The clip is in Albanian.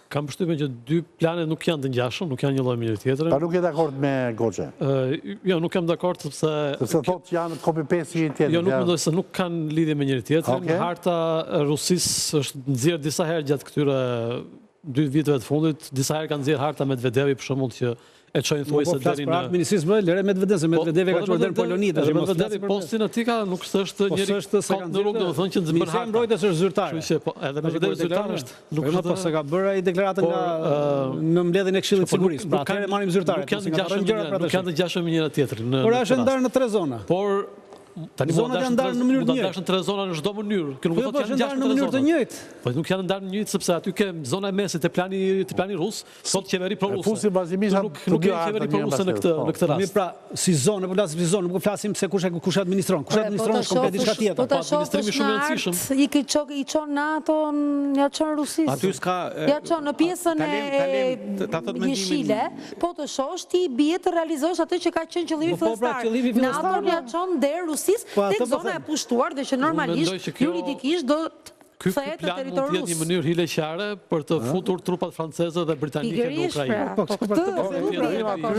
Kam përshtypjen që dy planet nuk janë të ngjashëm, nuk janë një lloj me njëri tjetrin. Pra nuk je dakord me Goce? Jo, nuk jam dakord sepse Sepse thotë që janë copy paste njëri tjetrit. Jo, nuk mendoj se nuk kanë lidhje me njëri tjetrin. Harta e Rusisë është nxjerrë disa herë gjatë këtyre dy viteve të fundit, disa herë kanë nxjerrë harta Medvedevi për shembull që e çojnë po, thuajse po, deri në Për Ministrisë së Mbrojtjes, lëre Medvedev, se po, Medvedevi ka çuar deri në Poloni tash mos Medvedevi postin aty ka, nuk është po, njeri është se kanë në rrugë, domethënë që bën harta. Mbrojtjes është zyrtare. Kështu që po, edhe Medvedevi zyrtar është. Nuk është po se ka bërë ai deklaratën nga në mbledhjen e Këshillit të Sigurisë. Pra atëherë marrim zyrtare. Nuk janë të ngjashëm gjëra pra nuk janë të ngjashëm me njëra tjetrën. Por është ndarë në tre zona. Por Tani zonat janë ndarë në mënyrë të njëjtë. Mund të tre zona në çdo mënyrë. Kjo nuk do po, të thotë janë ndarë në mënyrë të njëjtë. Po nuk janë ndarë në njëjtë sepse aty ke zona e mesit te plani te plani rus, sot qeveri pro ruse. Fusi vazhdimisht nuk nuk ke qeveri pro ruse në këtë po. në këtë rast. Mirë pra, si zonë, po flasim si zonë, nuk po flasim se kush e kush administron. Kush administron është komplet diçka tjetër. Po ta po, administrimi shumë i rëndësishëm. I ke çok i çon NATO, ja çon Rusisë. Aty s'ka Ja çon në pjesën e ta thotë mendimin. Jeshile, po të shohësh ti i bie të realizosh atë që ka qenë qëllimi po, pra, fillestar. NATO ja çon deri Rusisë po, tek zona e pushtuar dhe që normalisht juridikisht do të Ky kthehet në plan mund territor të jetë një rus. mënyrë hileqare për të futur trupat franceze dhe britanike në Pikërisht Ukrainë. pra, po këtë po, këtë bie dakord.